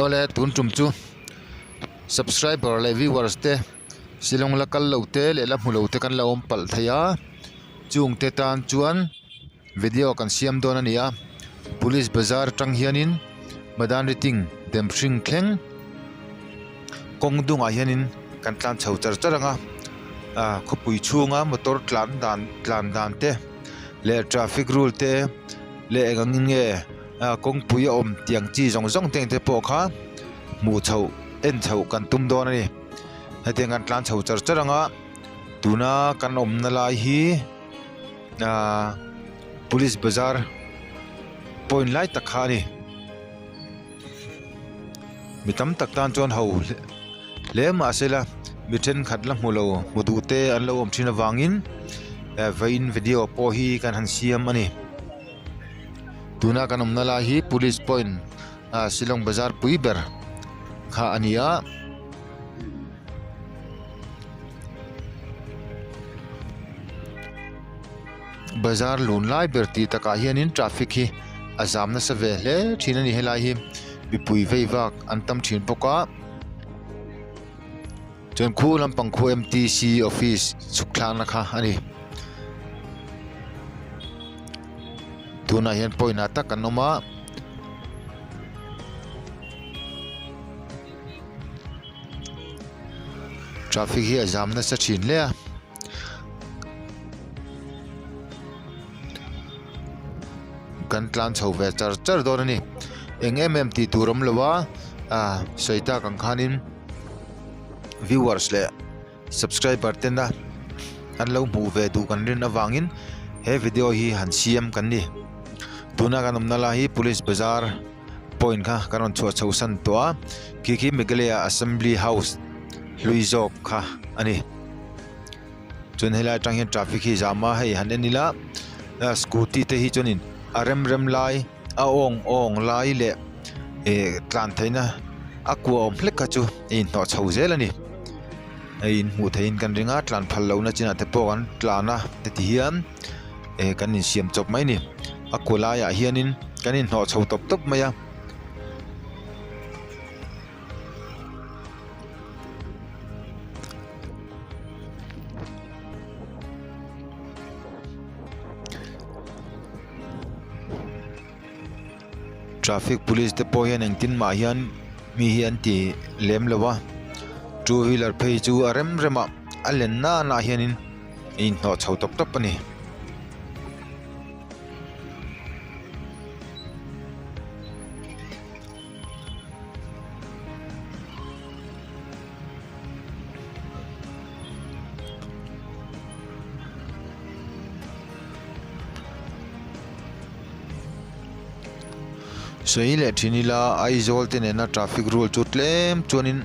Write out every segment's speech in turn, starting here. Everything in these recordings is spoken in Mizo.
Awle tun tum chu subscriber leh viewers te Shillong la kal lo te leh la hmu lo te kan la awm palh thei a chung te tan chuan video kan siam dawn a ni a police bazar atang hianin Madanriting Demhring thleng kawng dungah hianin kan tlan chho char char ang a ah khawpui chhunga motor tlan dan tlan dan te leh traffic rule te leh eng angin nge ah kawngpui a awm tiang chi zawng zawng te te pawh kha hmuh chhoh en chhoh kan tum dawn a ni hetiang kan tlan chho char char ang a tuna kan awmna lai hi ah police bazar point lai tak kha a ni. Mi tam tak tan chuan ho hle mahsela mi thenkhat la hmu lo hmu duh te an lo awm thin avangin eh vawiin video pawh hi kan han siam a ni. Tuna kan awmna lai hi police point ah Shillong bazar pui ber kha a ni a. Bazar lun lai ber tih takah hianin traffic hi a zam nasa ve hle thin a ni helai hi mipui vei vak an tam thin bawk a chuan khu lampang khu m t c office chhuk thlakna kha a ni tunah hian point ah tak an awm a. Traffic hi a zam nasa thin hle a. Kan tlan chho ve char char dawn a ni. Eng em em tih tur awm lo a ah sawi tak ang khanin viewers leh subscriber tena an lo hmuh ve duh kan rin avangin he video hi han siam kan ni. Tuna kan awmna lai hi police bazar. Point kha kan rawn chhuah chho san tawh a khi khi Meghalaya Assembly House hlui zawk kha a ni chuan helai atang hian traffic hi zam a hei han en ila scooty te hi chuanin a rem rem lai a awng awng lai leh eh tlan theihna a kua awm hlek kha chu a inhnawh chho zel a ni hei in hmuh theihin kan ring a tlan phal lohna chinah te pawh kan tlan a heti hian. eh kan insiam chawp mai a ni a kua laiah hianin kan inhnawh chho tawp tawp mai a. Traffic police te pawh hian engtin mah hian mi hi an ti lem lo a two wheeler phei chu a rem rem a a len nana hianin a inhnawh chho tawp tawp a ni. Sawi leh thin ila Aizawl te nena traffic rule chu tlem chuanin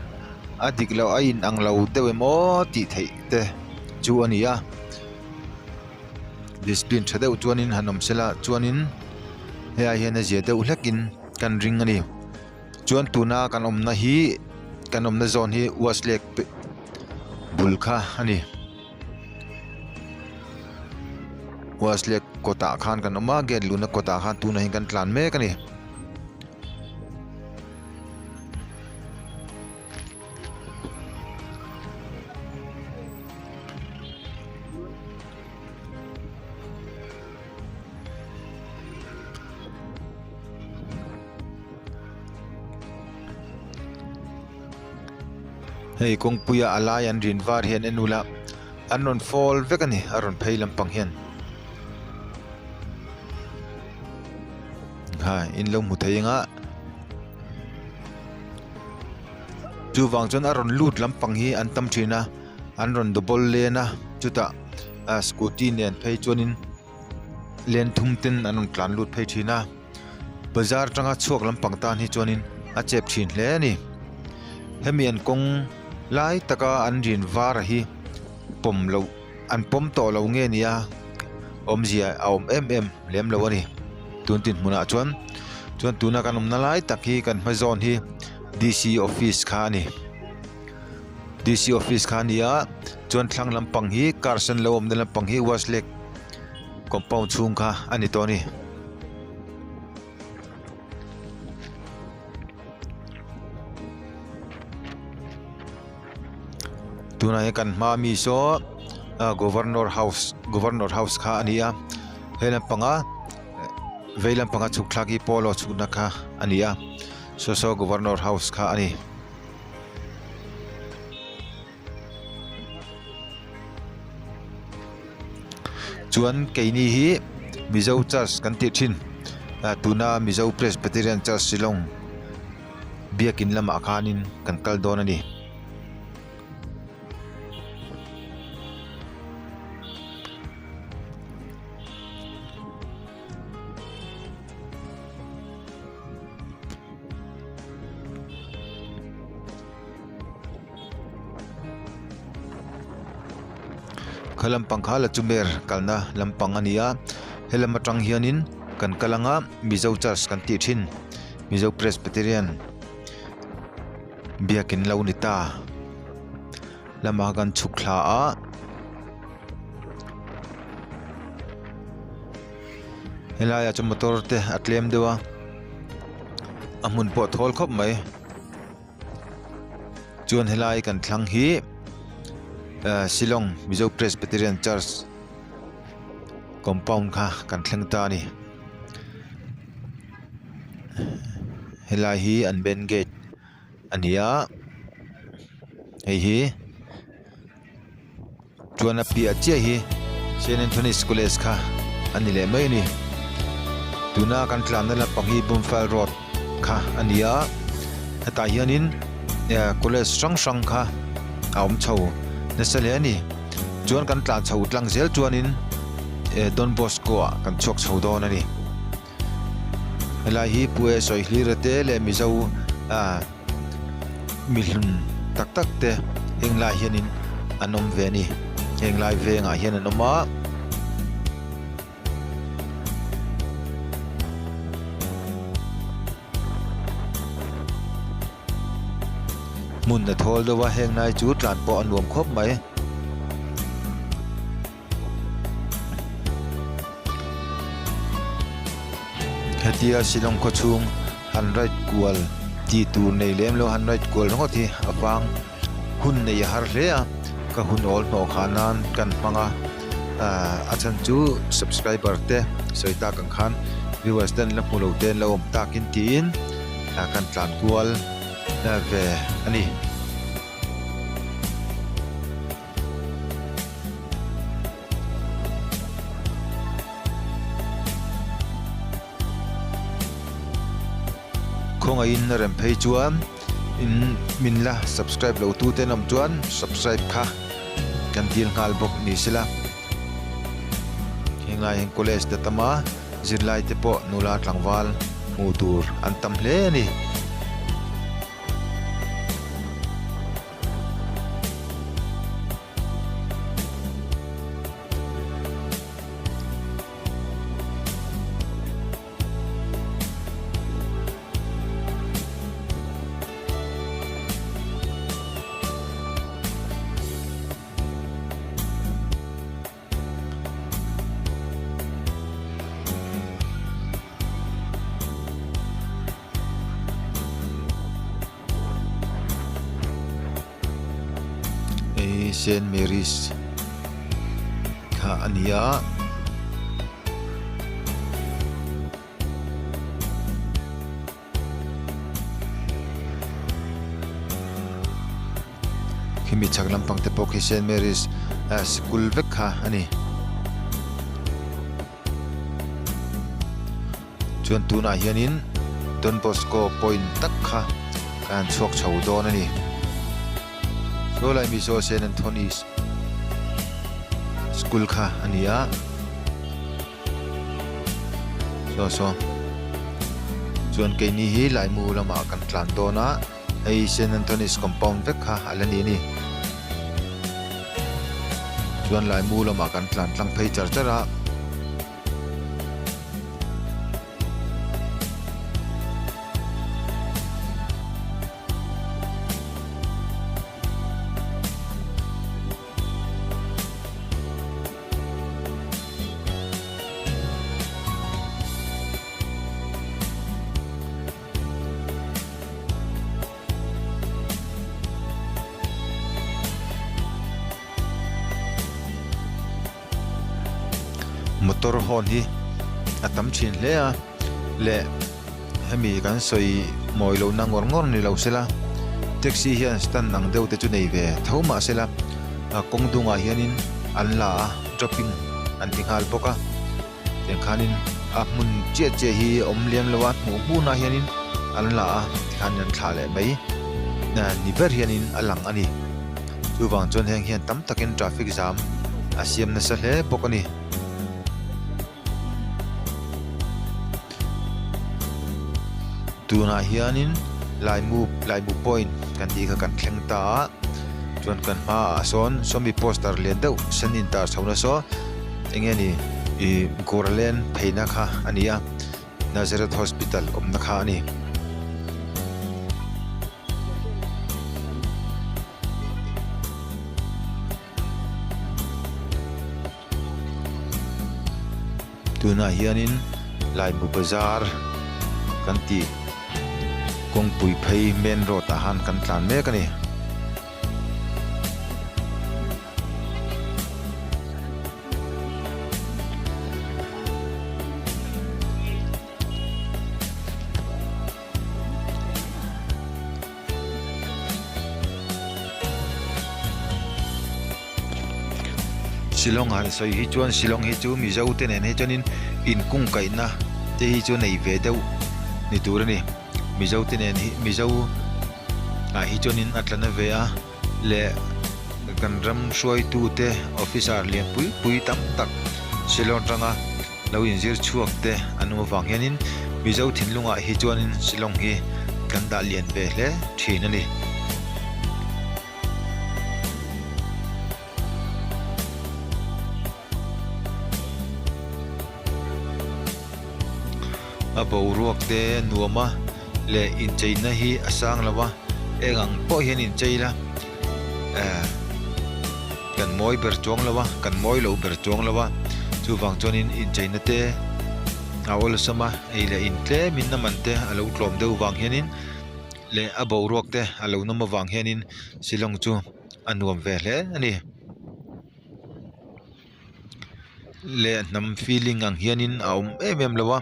a dik loh a in ang lo deuh em aw tih theih te chu a ni a discipline tha deuh chuanin han awm sela chuanin hei hian a zia deuh hlekin kan ring a ni chuan tuna kan awmna hi kan awmna zawn hi waslake bul kha a ni. Waslake kawtah khan kan awm a gate luhna kawtah khan tunah hian kan tlan mek a ni. Hei kawngpuia a lai an rin var hian en ula an rawn fall vek a ni a rawn phei lampang hian ha in lo hmu thei anga chuvang chuan a rawn lut lampang hi an tam thin a an rawn double lane a chutah ah scooty nen phei chuanin lane thum ten an rawn tlan lut phei thin a. Bazar atanga chhuak lampang tan hi chuanin a chep thin hle a ni. Hemi an kawng lai taka an rin var hi pawm loh an pawm tawh lo nge nia awmzia a awm em em lem lo a ni. Tun dinhmunah chuan chuan tuna kan awmna lai tak hi kan hma zawn hi D_C office kha a ni. D_C office kha a ni a chuan thlang lampang hi car sen lo awmna lampang hi Westlake compound chhung kha a ni tawh a ni. Tunah hian kan hma ami saw ah governor house governor house kha a ni a he lampanga vei lampanga chhuk thlak hi polo chhukna kha a ni a saw saw governor house kha a ni. Chuan keini hi Mizo Church kan tih thin ah tuna Mizo Presbyterian Church Shillong biakin lamah khanin kan kal dawn a ni. Kha lampang kha la chumer kalna lampang a ni a helam atang hianin kan kal anga Mizo church kan tih thin Mizo Presbyterian biakin lo ni ta lamah kan chhuk thla a. Helaiah chuan motor te a tlem deuh a a hmun pawh a thawl khawp mai. Chuan helai kan thlang hi eh Shillong Mizo Presbyterian Church compound kha kan thleng ta a ni helai hi an main gate a ni a hei hi. Chuan a piah chiah hi Saint Anthony's College kha a ni leh mai a ni. Tuna kan tlanna lampang hi Bumphal Road kha a ni a, hetah hianin eh college hrang hrang kha a awm chho nasa hle a ni. Chuan kan tlan chho tlang zel chuanin eh Don Bosco ah kan chhuak chho dawn a ni. Helai hi Pu E Sawihlira te leh Mizo ah mihlun tak tak te heng lai hianin an awm ve a ni heng lai vengah hian an awm a. Hmun a thawl deuh a heng lai chu tlan pawh a nuam khawp mai. Hetia Shillong khaw chhung han ride kual tih tur nei lem lo han ride kual ringawt hi a vang hun nei a har hle a ka hun awl hnawh khah nan kan hmang a ahh a chhan chu subscriber te sawi tak ang khan viewers ten la hmu lo te an lo awm takin tiin kan tlan kual ve a ni. Khawngaihin a rem phei chuan in min la subscribe lo tu te an awm chuan subscribe kha kan dil nghal bawk ni sela henglai hian college te tam a zirlai te pawh nula tlangval hmuh tur an tam hle a ni. Hei Saint Mary's kha a ni a. Khimi chhak lampang te pawh khi Saint Mary's ah sikul vek kha a ni. Chuan tunah hianin Don Bosco point tak kha kan han chhuak chho dawn a ni. Saw lai mi saw Saint Anthony's school kha a ni a. Saw saw chuan keini hi Laimu lamah kan tlan dawn a hei Saint Anthony's compound vek kha a la ni a ni. Chuan Laimu lamah kan tlan tlang phei char char a. Motor horn hi a tam thin hle a leh hemi kan sawi mawi lohna ngawr ngawr ni lo sela taxi hian stand ang deuh te chu nei ve tho mah sela a kawng dungah hianin an la a dropping an ti nghal bawk a. Tiang khanin a hmun chiah chiah hi a awm lem lo a hmuh hmunah hianin an la a tikhan an thlah leh mai ni ber hianin a lang a ni. Chuvang chuan heng hian tam takin traffic jam a siam nasa hle bawk a ni. Tunah hianin Laimu Laimu point kan tih kha kan thleng ta a chuan kan hmaah sawn sawmi poster lian deuh sen intar chho na saw eng nge ni ih Goralen pheina kha a ni a Nazareth hospital awmna kha a ni. Tunah hianin Laimu bazar kan tih kawngpui phei main road ah han kan tlan mek a ni. Shillong han sawi hi chuan Shillong hi chu Mizo te nen hi chuanin inkungkaihna te hi chu nei ve deuh ni tur a ni Mizo te nen hi Mizo ah hi chuanin a tla na ve a leh kan ram hruaitu te officer lian pui pui tam tak Shillong atanga lo inzir chhuak te an awm avang hianin Mizo thinlungah hi chuanin Shillong hi kan dah lian ve hle thin a ni. A boruak te nuam a leh incheina hi a sang lo a eng ang pawh hian inchei la eh kan mawi ber chuang lo a kan mawi loh ber chuang lo a chuvang chuanin incheina te a awlsam a ei leh in tlemin a man te a lo tlawm deuh vang hianin leh a boruak te a lo nawm avang hianin Shillong chu a nuam ve hle a ni. Leh hnam feeling ang hianin a awm em em lo a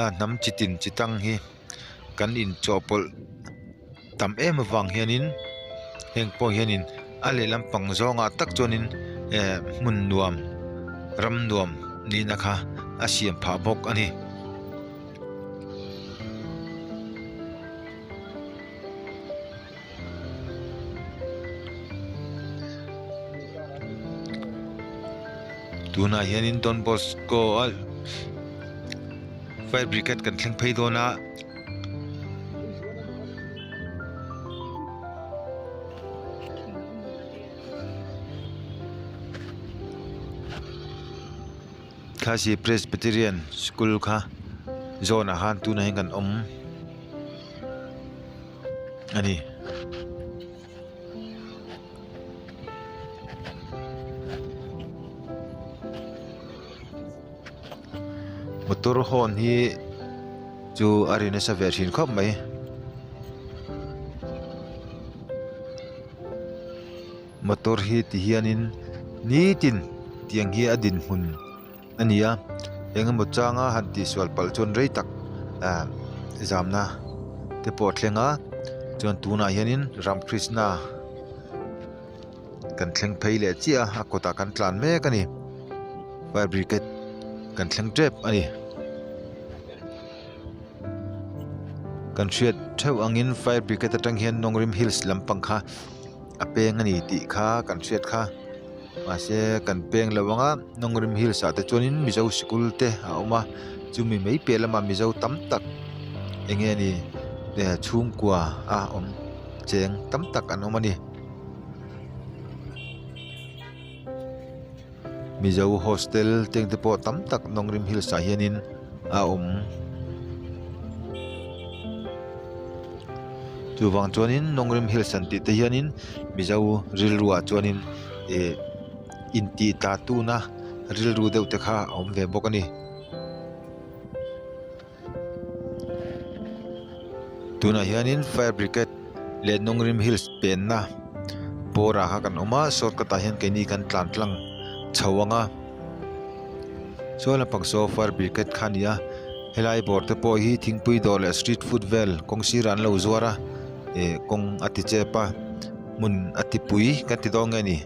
a hnam chi tin chi tang hi kan inchawhpawlh tam em avang hianin heng pawh hianin a lehlam pang zawngah tak chuanin eh hmun nuam ram nuam nihna kha a siam phah bawk a ni. Tunah hianin Don Bosco a fire brigade kan thleng phei dawn a. Khasi Presbyterian School kha zawnah khan tunah hian kan awm. A ni. Motor horn hi chu a ri nasa ve thin khawp mai. Motor hi ti hianin nitin tiang hi a dinhmun. a ni a eng emaw changa han tihsual palh chuan rei tak ah zamna te pawh a thleng a chuan tunah hianin Ramkrishna kan thleng phei leh chiah a a kawtah kan tlan mek a ni fire brigade kan thleng tep a ni kan hriat theuh angin fire brigade atang hian Nongrim hills lampang kha a peng a ni tih kha kan hriat kha. Mahse kan peng lo ang a Nongrim Hills ah te chuanin Mizo sikul te a awm a chumi mai piah lamah Mizo tam tak eng nge ni eh chhungkua a awm cheng tam tak an awm a ni. Mizo hostel teng te pawh tam tak Nongrim Hills ah hianin a awm. Chuvang chuanin Nongrim Hills an tih te hianin Mizo rilru ah chuanin ih intih tla tuna rilru deuh te kha a awm ve bawk a ni. Tunah hianin fire brigade leh Nongrim Hills penna bawr ah kha kan awm a shortcut ah hian keini kan tlan tlang chho ang a. Saw lampang saw fire brigade kha a ni a helai bawr te pawh hi thingpui dawr leh street food vel kawng sirah an lo zuar a ih kawng a ti chep a hmun a ti pui kan ti dawn nge ni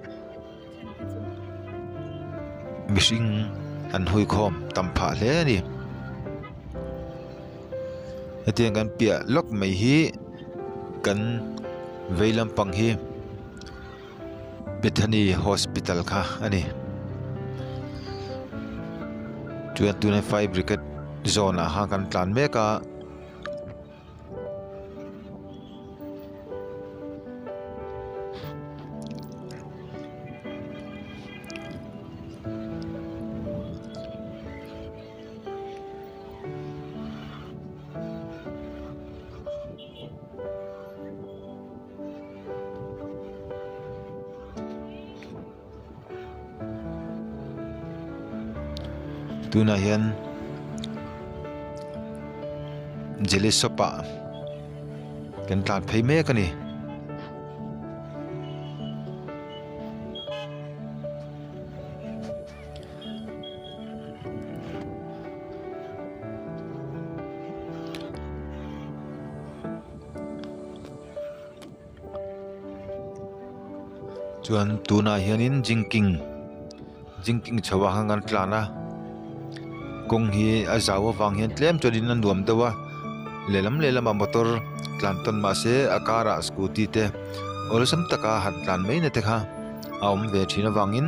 mihring an hui khawm tam phah hle a ni hetiang kan piah lawk mai hi kan vei lampang hi. Bethany Hospital kha a ni. Chuan tuna fire brigade zone ah khan kan tlan mek a. Tunah hian jelly shop ah kan tlan phei mek a ni. Chuan tunah hianin jingking jingking chho ah khan kan tlan a kawng hi a zau avang hian tlem chuanin a nuam deuh a lehlam lehlamah motor tlan tawn mahse a karah scooty te awlsam taka han tlan mai na te kha a awm ve thin avangin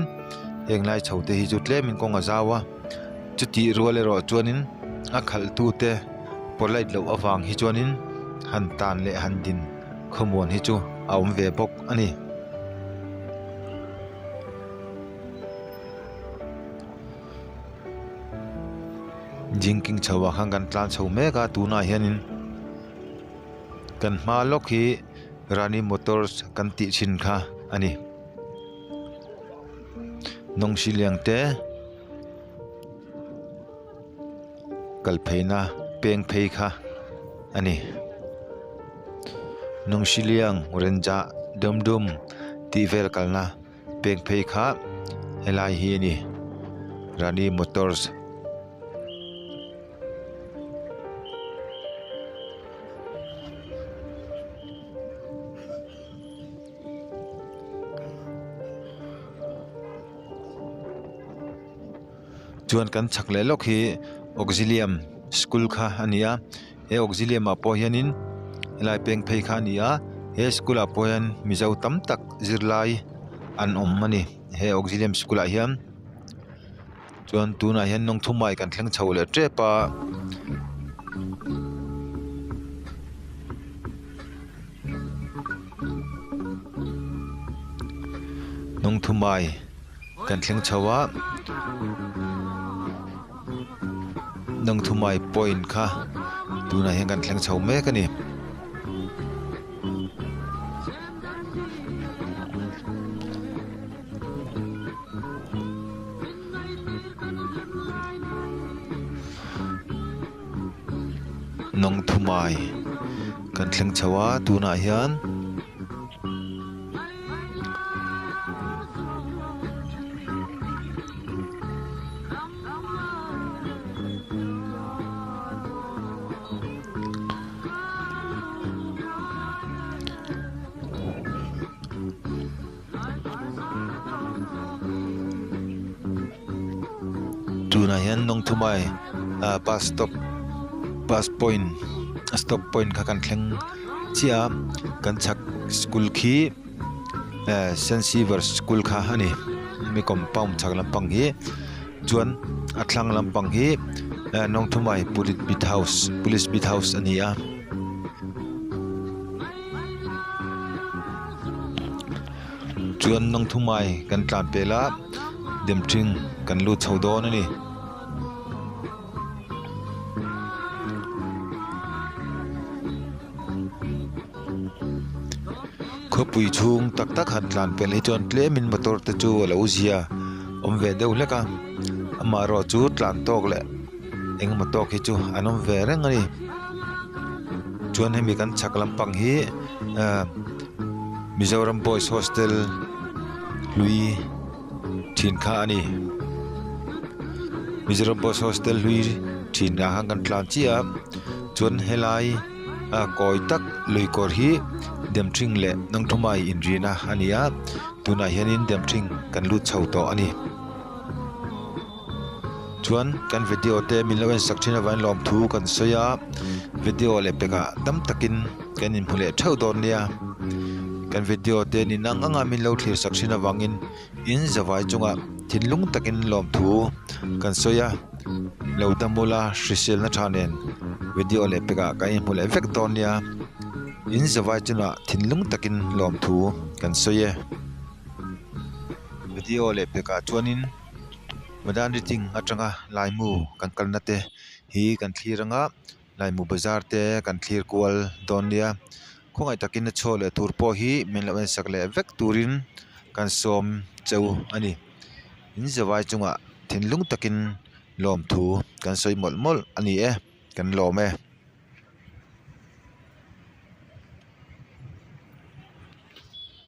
heng lai chho te hi chu tlemin kawng a zau a chutih rual erawh chuanin a khalh tu te polite loh avang hi chuanin han tan leh han din khawmuan hi chu a awm ve bawk a ni. Jingking chho ah khan kan tlan chho mek a tunah hianin kan hma lawk hi Rani Motors kan tih thin kha a ni. Nawngsiliang te. Kal pheina peng phei kha a ni. Nungsiliang Renja Dumdum tih vel kalna peng phei kha helai hi a ni. Rani Motors. Chuan kan chhak leh lawk hi Auxilium school kha a ni a he Auxilium ah pawh hianin helai peng phei kha a ni a he school ah pawh hian mizo tam tak zirlai an awm a ni he Auxilium school ah hian chuan tunah hian Nawngthumai kan thleng chho leh tep a. Nawngthumai. Kan thleng chho a Nangthumai point kha tunah hian kan thleng chho mek a ni. Nangthumai kan thleng chho a tunah hian. Tunah hian Nongthumai ah bus stop bus point stop point kha kan thleng chiah a kan chhak school khi eh saint xavier school kha a ni hemi compound chhak lampang hi chuan a thlang lampang hi eh Nongthumai police beat house police beat house a ni a. Chuan Nongthumai kan tlan pel a Demthring kan lut chho dawn a ni. Khawpui chhung tak tak han tlan pelh hi chuan tlemin motor te chu a lo zia awm ve deuh hlek a amaherawh chu tlan tawk leh engemaw tawk hi chu an awm ve reng a ni chuan hemi kan chhak lampang hi ah Mizoram Boys Hostel hlui thin kha a ni. Mizoram Boys Hostel hlui thin ah khan kan tlan chiah a chuan helai a kawi tak lui kawr hi Demthring leh Nongthumai inrina a ni a tunah hianin Demthring kan lut chho tawh a ni. Chuan kan video te min lo en sak thin avangin lawmthu kan sawi a video leh pekah tam takin kan inhmu leh theuh dawn nia kan video te nin ang anga min lo thlir sak thin avangin in zavai chungah thinlung takin lawmthu kan sawi a lo dam ula hriselna tha nen video leh pekah kan inhmu leh vek dawn nia in zavai chungah thinlung takin lawmthu kan sawi e video leh pekah chuanin. Madan Riting atanga Laimu kan kalna te hi kan thlir anga Laimu bazar te kan thlir kual dawn nia khawngaih takin a chhuak leh tur pawh hi min lo en sak leh vek turin kan sawm cheu a ni in zavai chungah thinlung takin lawmthu kan sawi mawlh mawlh a ni e kan lawm e.